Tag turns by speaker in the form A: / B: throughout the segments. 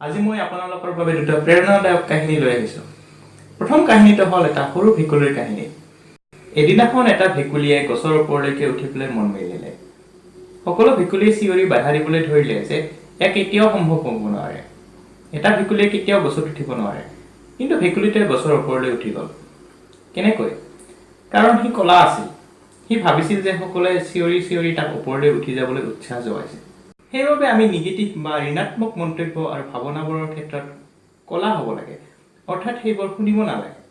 A: আজি মই আপোনালোকৰ বাবে দুটা প্ৰেৰণাদায়ক কাহিনী লৈ আহিছোঁ। প্ৰথম কাহিনীটো হ'ল এটা সৰু ভেকুলীৰ কাহিনী। এদিনাখন এটা ভেকুলীয়ে গছৰ ওপৰলৈকে উঠিবলৈ মন মেলিলে। সকলো ভেকুলীয়ে চিঞৰি বাধা দিবলৈ ধৰিলে যে এয়া কেতিয়াও সম্ভৱ হ'ব নোৱাৰে, এটা ভেকুলীয়ে কেতিয়াও গছত উঠিব নোৱাৰে। কিন্তু ভেকুলীটোৱে গছৰ ওপৰলৈ উঠি গ'ল। কেনেকৈ? কাৰণ সি কলা আছিল। সি ভাবিছিল যে সকলোৱে চিঞৰি চিঞৰি তাক ওপৰলৈ উঠি যাবলৈ উৎসাহ যোগাইছে। সেইবাবে আমি নিগেটিভ বা ঋণাত্মক মন্তব্য আৰু ভাৱনাবোৰৰ ক্ষেত্ৰত কলা হ'ব লাগে, অৰ্থাৎ সেইবোৰ শুনিব নালাগে,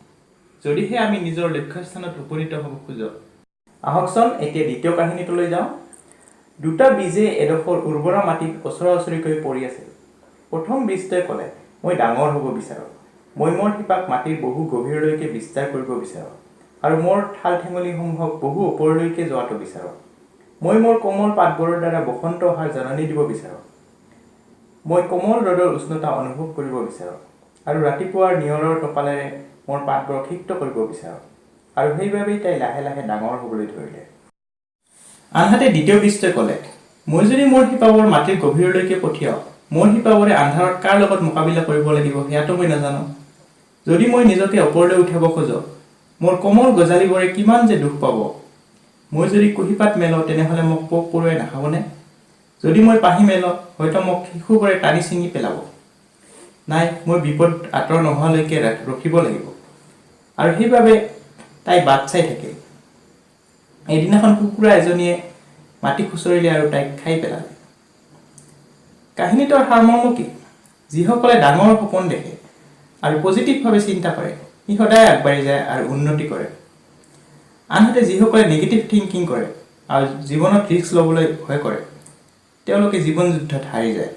A: যদিহে আমি নিজৰ লক্ষ্যস্থানত উপনীত হ'ব খোজোঁ। আহকচোন, এতিয়া দ্বিতীয় কাহিনীটোলৈ যাওঁ। দুটা বীজে এডোখৰ উৰ্বৰা মাটিত ওচৰা ওচৰিকৈ পৰি আছিল। প্ৰথম বীজটোৱে ক'লে, "মই ডাঙৰ হ'ব বিচাৰোঁ। মই মোৰ শিপাক মাটিৰ বহু গভীৰলৈকে বিস্তাৰ কৰিব বিচাৰোঁ আৰু মোৰ ঠাল ঠেঙুলিসমূহক বহু ওপৰলৈকে যোৱাটো বিচাৰোঁ। মই মোৰ কোমল পাতবোৰৰ দ্বাৰা বসন্ত অহাৰ জাননী দিব বিচাৰোঁ। মই কোমল ৰ'দৰ উষ্ণতা অনুভৱ কৰিব বিচাৰোঁ আৰু ৰাতিপুৱাৰ নিয়ৰৰ টোপালেৰে মোৰ পাতবোৰক সিক্ত কৰিব বিচাৰোঁ।" আৰু সেইবাবেই তাই লাহে লাহে ডাঙৰ হ'বলৈ ধৰিলে। আনহাতে দ্বিতীয় বীজটোৱে ক'লে, "মই যদি মোৰ শিপাবোৰ মাটিৰ গভীৰলৈকে পঠিয়াওঁ, মোৰ শিপাবোৰে আন্ধাৰত কাৰ লগত মোকাবিলা কৰিব লাগিব, সেয়াতো মই নাজানো। যদি মই নিজকে ওপৰলৈ উঠাব খোজোঁ, মোৰ কোমল গজালিবোৰে কিমান যে দুখ পাব। মই যদি কুঁহিপাত মেলো, তেনেহ'লে মোক পোক পৰুৱাই নাখাবনে? যদি মই পাহি মেলো, হয়তো মোক শিশুবোৰে টানি ছিঙি পেলাব। নাই, মই বিপদ আঁতৰ নোহোৱালৈকে ৰখিব লাগিব।" আৰু সেইবাবে তাই বাট চাই থাকিল। এদিনাখন কুকুৰা এজনীয়ে মাটি খুচৰিলে আৰু তাইক খাই পেলালে। কাহিনীটোৰ সাৰমৰ্ম কি? যিসকলে ডাঙৰ সপোন দেখে আৰু পজিটিভভাৱে চিন্তা কৰে, সি সদায় আগবাঢ়ি যায় আৰু উন্নতি কৰে। আনহাতে যিসকলে নিগেটিভ থিংকিং কৰে আৰু জীৱনত ৰিস্ক ল'বলৈ ভয় কৰে, তেওঁলোকে জীৱন যুদ্ধত হাৰি যায়।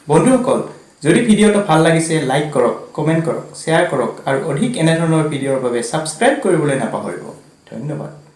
A: বন্ধুসকল, যদি ভিডিঅ'টো ভাল লাগিছে, লাইক কৰক, কমেণ্ট কৰক, শ্বেয়াৰ কৰক আৰু অধিক এনেধৰণৰ ভিডিঅ'ৰ বাবে ছাবস্ক্ৰাইব কৰিবলৈ নাপাহৰিব। ধন্যবাদ।